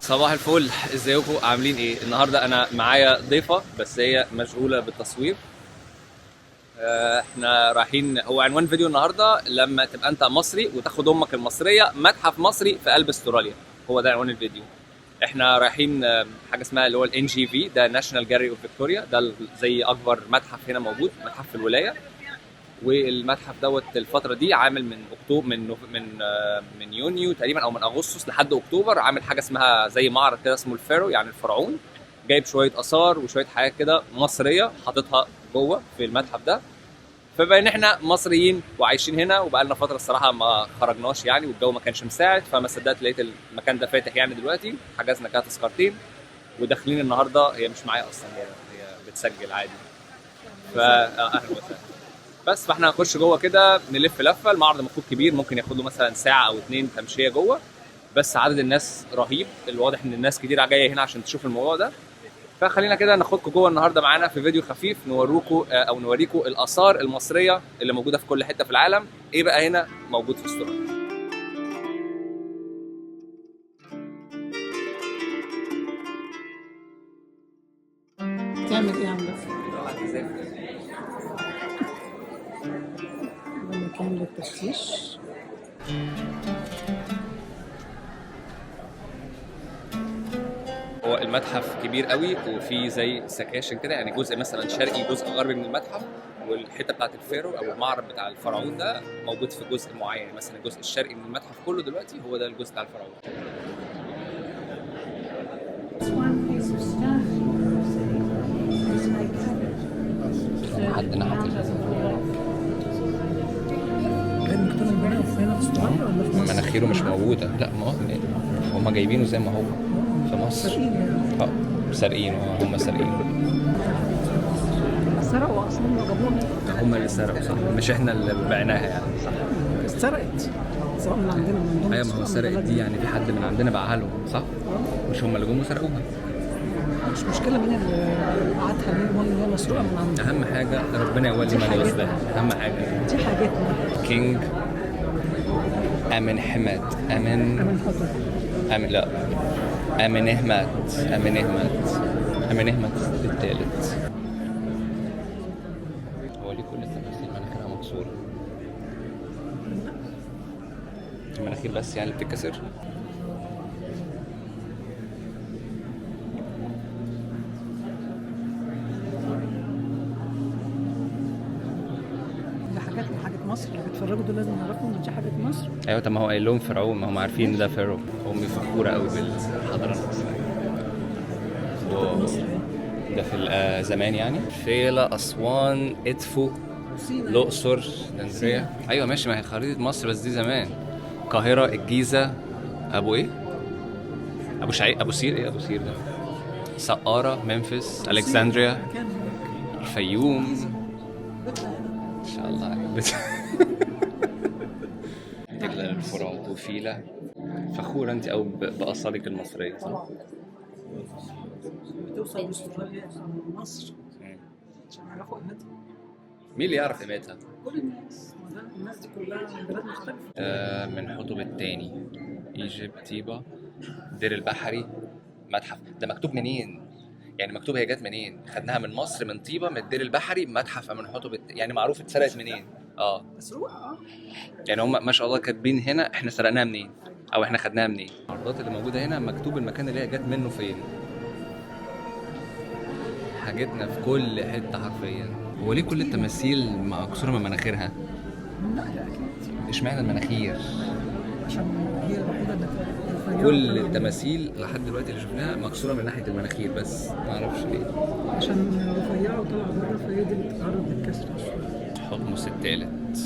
صباح الفل، ازيكم عاملين ايه؟ النهارده انا معايا ضيفه بس هي مشغولة بالتصوير. احنا رايحين، هو عنوان فيديو النهارده لما تبقى انت مصري وتاخد امك المصرية متحف مصري في قلب استراليا، هو ده عنوان الفيديو. احنا رايحين حاجة اسمها اللي هو ال NGV، ده National Gallery of Victoria، ده زي اكبر متحف هنا موجود، متحف في الولاية. والمتحف دوت الفترة دي عامل من اكتوبر، من يونيو تقريبا او من اغسطس لحد اكتوبر، عامل حاجة اسمها زي معرض كده اسمه ال Pharaoh، يعني الفرعون، جايب شوية اثار وشوية حاجات كده مصرية حاططها جوه في المتحف ده. فبما ان احنا مصريين وعايشين هنا وبقالنا فترة الصراحة ما خرجناش يعني، والجو ما كانش مساعد، فما صدقت لقيت المكان ده فاتح يعني. دلوقتي حجزنا كده تذكرتين وداخلين النهارده. هي مش معايا اصلا، هي بتسجل عادي. ف اهلا وسهلا. بس فاحنا هنخش جوه كده نلف لفه. المعرض المفروض كبير، ممكن ياخد له مثلا ساعة او اتنين تمشيه جوه، بس عدد الناس رهيب. الواضح ان الناس كتير جاية هنا عشان تشوف الموضوع ده. فخلينا كده ناخدكم جوه النهارده معانا في فيديو خفيف، نوروكم او نوريكم الاثار المصرية اللي موجودة في كل حتة في العالم. ايه بقى هنا موجود في استراليا؟ تعمل ايه عندك؟ ده مكان للتفتيش. هو المتحف كبير قوي، وفي زي سكاشن كده، يعني جزء مثلا شرقي جزء غربي من المتحف، والحتة بتاعت ال Pharaoh او المعرض بتاع الفرعون ده موجود في جزء معين. يعني مثلا الجزء الشرقي من المتحف كله دلوقتي هو ده الجزء بتاع الفرعون. One piece of stone is iconic. حد نحت كان مكتوب البناء هنا في استراليا ولا في مصر؟ مناخيره مش موجودة. لا، ما هم جايبينه زي ما هو في مصر. سارقين يعني. اه سارقينه، هم سارقينه. سرقوا اصلا وجابوها. هم اللي سرقوا صح، مش احنا اللي بعناها يعني. صح، اتسرقت سواء من عندنا من عندهم. ايوه، ما هو سرقت دي يعني في حد من عندنا باعها لهم صح، مش هم اللي جم وسرقوها. مش مشكلة مين اللي بعتها لمين، المهم ان هي مسروقه من عندنا. اهم حاجة ربنا يولي من يصلح، اهم حاجة دي حاجتنا. King امن حماد امن من حضر امن لا امنهمت امنهمت امنهمت الثالث. هو ليه كل التماثيل مناخيرها مكسورة؟ المناخير بس يعني اللي بتتكسر؟ دي حاجات حاجة مصر، اللي بيتفرجوا دول لازم يعرفوا ان دي حاجة مصر. ايوه، طب ما هو قايل لهم فرعون، ما هم عارفين ان ده Pharaoh. امي فخورة قوي بالحضارة المصرية. wow. مصر ايه؟ ده في زمان يعني. فيلا، اسوان، ادفو، سينا. الاقصر، اسكندرية. ايوه ماشي، ما هي خريطة مصر بس دي زمان. القاهرة، الجيزة، ابو ايه؟ ابو شعيب، ابو سير، ايه ابو سير ده؟ سقاره، ممفيس، Alexandria، مكان هناك. الفيوم. بيتنا هنا. ان شاء الله عليك. دجله للفرات وفيلة. فخورة انت او باصالك المصرية صح؟ طبعا بتوصل لاستراليا من مصر عشان يعرفوا قيمتها. مين اللي يعرف قيمتها؟ كل الناس، ما ده الناس دي كلها من بلاد مختلفة. من حطب التاني، Egypt، طيبة، دير البحري، متحف. ده مكتوب منين؟ يعني مكتوب هي جت منين؟ خدناها من مصر، من طيبة، من الدير البحري، متحف من حطب يعني معروف اتسرقت منين. اه مسروقة اه. يعني هم ما شاء الله كاتبين هنا احنا سرقناها منين او احنا خدناها منين. العرضات اللي موجودة هنا مكتوب المكان اللي هي جت منه فين. حاجتنا في كل حتة حرفيا. هو ليه كل التماثيل مكسورة من مناخيرها؟ لا لا اكيد. اشمعنى المناخير؟ عشان هي الوحيدة اللي رفيعة. كل التماثيل لحد دلوقتي اللي شفناها مكسورة من ناحية المناخير بس، ما اعرفش ليه. عشان رفيعة وطالعة بره، فهي دي اللي بتتعرض للكسر شوية. حتمس الثالث.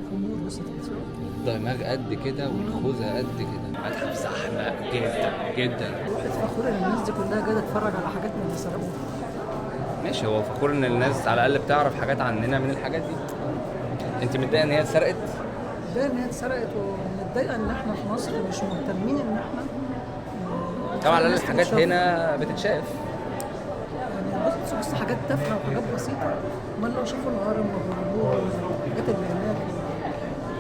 خمور بس تتسوق. الدماغ قد كده والخوذه قد كده. متحف زحمة جدا جدا. الواحد فخور ان الناس دي كلها جاية تتفرج على حاجاتنا اللي سرقوها. ماشي، هو فخور ان الناس على الاقل بتعرف حاجات عننا من الحاجات دي. انت متضايقة ان هي اتسرقت؟ متضايقة ان هي اتسرقت، ومتضايقة ان احنا في مصر مش مهتمين ان احنا طبعا على الاقل الناس الحاجات تتشاف. هنا بتتشاف. يعني بص حاجات تافهة وحاجات بسيطة، امال لو شافوا الهرم والهرمون والحاجات اللي هناك،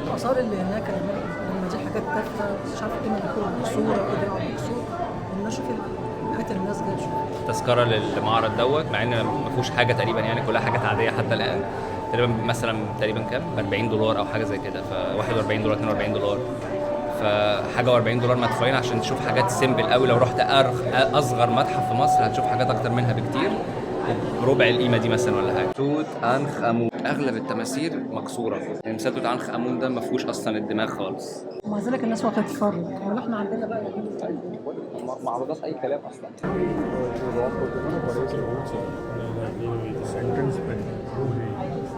الآثار اللي هناك، لما دي حاجات حاجات تافهة، مش عارفه ايه، مناخيره مكسورة ودراعه مكسور، والناس شوف مئات الناس جاية تشوف. تذكره للمعرض دوت، مع ان ما فيهوش حاجة تقريبا، يعني كلها حاجات عادية حتى الان. تقريبا مثلا تقريبا كام؟ $40 او حاجة زي كده، ف $41 $42، فحاجه $40 مدفوعين عشان تشوف حاجات simple قوي. لو رحت اصغر متحف في مصر هتشوف حاجات اكتر منها بكتير، ربع القيمة دي مثلا ولا حاجة. توت عنخ امون اغلب التماثيل مكسورة، يعني مثال توت عنخ امون ده ما فيهوش اصلا الدماغ خالص. ومع ذلك الناس واقفة تتفرج، ولا احنا عندنا بقى معروضات اي كلام اصلا.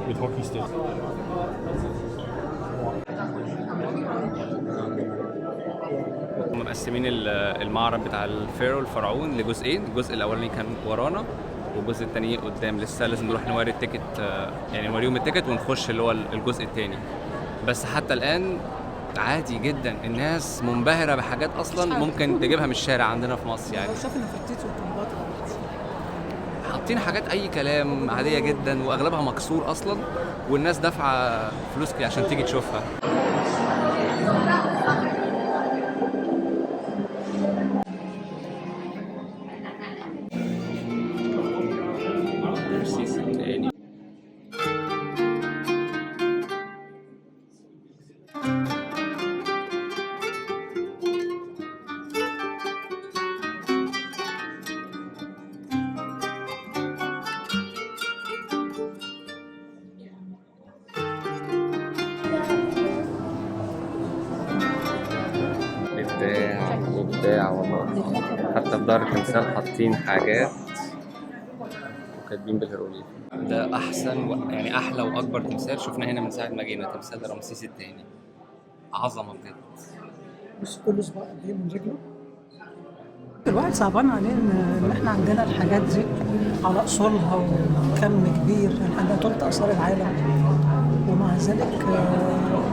With hockey sticks. هم مقسمين المعرض بتاع ال pharaoh الفرعون لجزئين، الجزء الاولاني كان ورانا والجزء الثاني قدام لسه، لازم نروح نوري ال ticket، يعني نوريهم ال ticket ونخش اللي هو الجزء الثاني. بس حتى الان عادي جدا، الناس منبهره بحاجات اصلا ممكن تجيبها من الشارع عندنا في مصر. يعني لو شاف نفرتيتي وكليوباترا حاطين حاجات اي كلام عادية جدا واغلبها مكسور اصلا، والناس دافعه فلوس عشان تيجي تشوفها. رمسيس الثاني. ابداع ابداع والله. حتى في دار التمثال حاطين حاجات وكاتبين بالهيروغليفي. ده احسن يعني احلى واكبر تمثال شفناه هنا من ساعة ما جينا، تمثال رمسيس الثاني. عظمه بجد. بص كل صباع قد ايه من رجله. الواحد صعبان عليه ان احنا عندنا الحاجات دي على اصولها وكم كبير، يعني عندنا تلت اثار العالم، ومع ذلك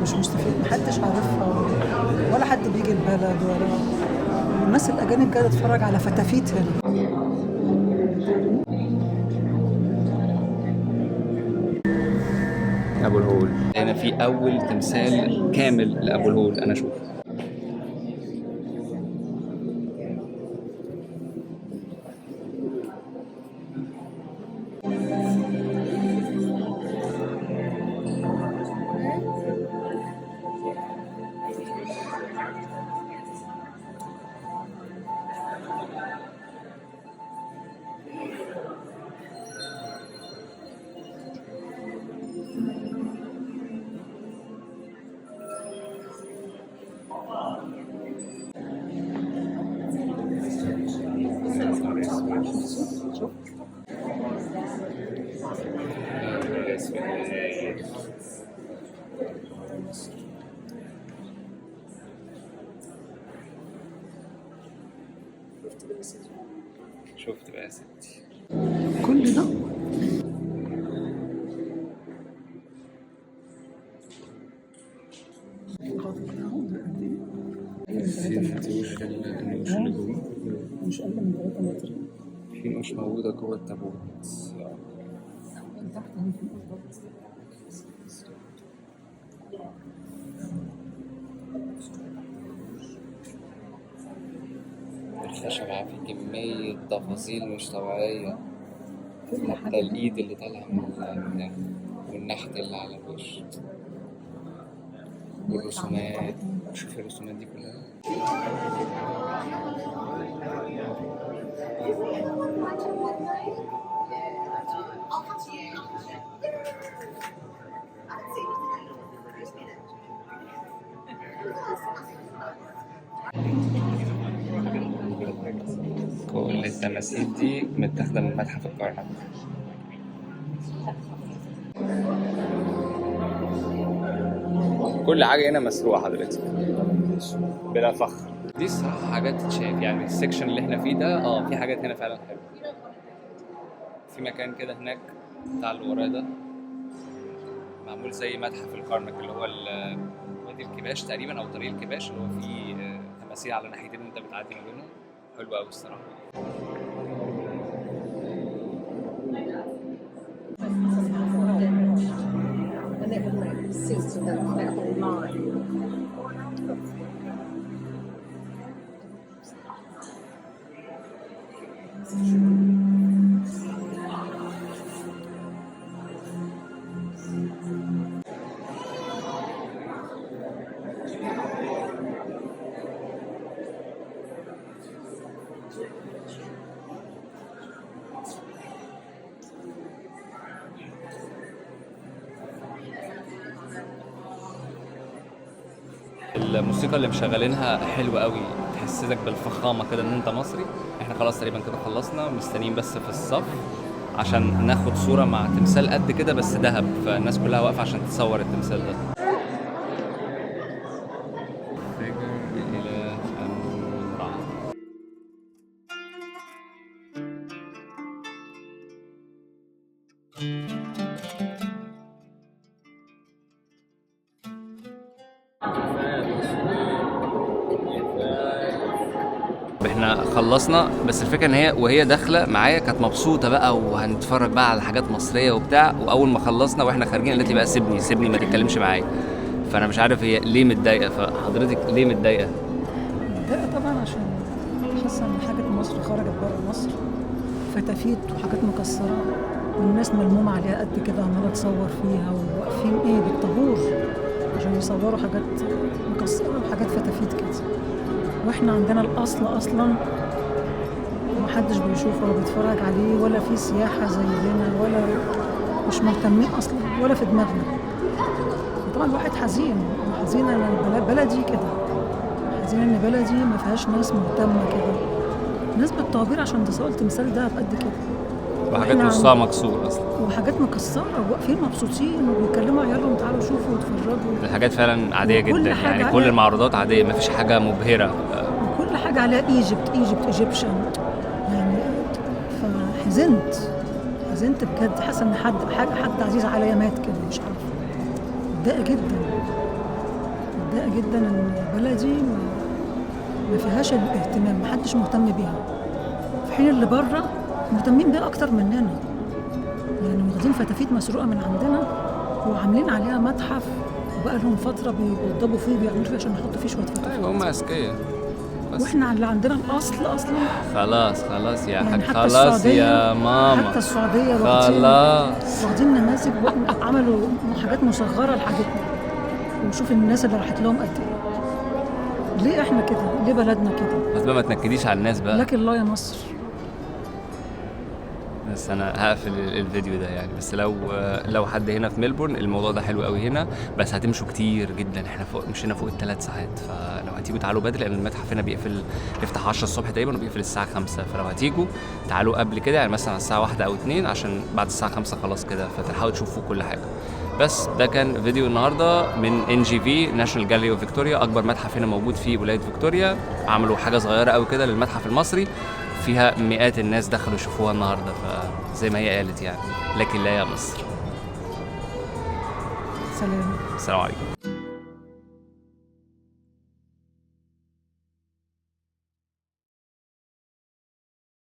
مش مستفيد، محدش عارفها ولا حد بيجي البلد، ولا الناس الاجانب جاية تتفرج على فتافيت هنا. ابو الهول هنا في اول تمثال كامل لابو الهول انا اشوفه. شفت بقى يا ستي كل ده النقوش اللي جوه مش اقل من 3 متر. في نقوش موجودة جوه التابوت. من تحت هنا في نقوش برضه. الخشب فيه كمية تفاصيل مش طبيعية، حتى الإيد اللي طالعة من والنحت اللي على الوش والرسومات. شوف الرسومات دي كلها. كل التماثيل دي متاخدة من متحف الكرنك. كل حاجة هنا مسروقة حضرتك بلا فخر. دي الصراحة حاجات تتشاف، يعني ال section اللي احنا فيه ده في حاجات هنا فعلا حلوة. في مكان كده هناك بتاع اللي ورايا ده معمول زي متحف الكرنك اللي هو وادي الكباش تقريبا او طريق الكباش، اللي هو فيه تماثيل على ناحيتين وانت بتعدي ما بينهم. حلو قوي الصراحة. pieces to that whole line. الموسيقى اللي مشغلينها حلوة قوي، تحسسك بالفخامه كده ان انت مصري. احنا خلاص تقريبا كده خلصنا، مستنيين بس في الصف عشان ناخد صوره مع تمثال قد كده بس ذهب، فالناس كلها واقفة عشان تصور التمثال ده. figure الاله امون رع. احنا خلصنا، بس الفكرة ان هي وهي داخله معايا كانت مبسوطة بقى وهنتفرج بقى على حاجات مصرية وبتاع، واول ما خلصنا واحنا خارجين قالت لي بقى سيبني سيبني ما تتكلمش معايا. فانا مش عارف هي ليه متضايقة، فحضرتك ليه متضايقة؟ متضايقة طبعا عشان حاسه ان حاجة مصر خرجت بره مصر، فتافيت وحاجات مكسرة والناس ملمومه عليها قد كده عماله تصور فيها، وواقفين ايه بالطابور عشان يصوروا حاجات مكسرة وحاجات فتافيت كده، واحنا عندنا الاصل اصلا ومحدش بيشوفه ولا بيتفرج عليه، ولا في سياحة زينا، ولا مش مهتمين اصلا ولا في دماغنا. طبعا الواحد حزين، حزين ان بلدي كده، حزين ان بلدي ما فيهاش ناس مهتمة كده، ناس بالطوابير عشان تصور التمثال ده قد كده، وحاجات نصها مكسور اصلا، وحاجات مكسرة، وواقفين مبسوطين وبيكلموا عيالهم تعالوا شوفوا واتفرجوا. الحاجات فعلا عادية جدا يعني، كل المعروضات عادية، ما فيش حاجة مبهرة، وكل حاجة عليها Egypt Egypt Egyptian يعني. فحزنت حزنت بجد، حاسه ان حد عزيز عليا مات كده، مش عارفه. متضايقة جدا، متضايقة جدا ان بلدي ما فيهاش الاهتمام، ما حدش مهتم بيها، في حين اللي بره مهتمين بيها اكتر مننا يعني، واخدين فتافيت مسروقه من عندنا وعاملين عليها متحف، وبقى لهم فترة بيوضبوا فيه وبيعملوا فيه عشان يحطوا فيه شوية فتافيت. ايوه هم اذكياء، واحنا اللي عندنا الاصل اصلا. خلاص خلاص يا حاج، خلاص يا ماما، حتى السعودية خلاص واخدين نماذج، عملوا حاجات مصغرة لحاجتنا، ونشوف الناس اللي راحت لهم قد ايه. ليه احنا كده؟ ليه بلدنا كده؟ بس بقى ما تنكديش على الناس بقى. لكن الله يا مصر. بس انا هقفل الفيديو ده يعني، بس لو حد هنا في ملبورن الموضوع ده حلو قوي هنا، بس هتمشوا كتير جدا، احنا فوق مشينا فوق ال3 ساعات، فلو هتيجوا تعالوا بدري لان المتحف هنا بيقفل، بيفتح 10 الصبح تقريبا وبيقفل الساعة 5، فلو هتيجوا تعالوا قبل كده يعني مثلا على الساعة 1 او 2 عشان بعد الساعة 5 خلاص كده، فتلحقوا تشوفوا كل حاجة. بس ده كان فيديو النهارده من NGV National Gallery of Victoria، اكبر متحف هنا موجود في ولاية فيكتوريا. عملوا حاجة صغيرة قوي كده للمتحف المصري، فيها مئات الناس دخلوا يشوفوها النهارده، فزي ما هي قالت يعني، لكن لا يا مصر. سلام. السلام عليكم.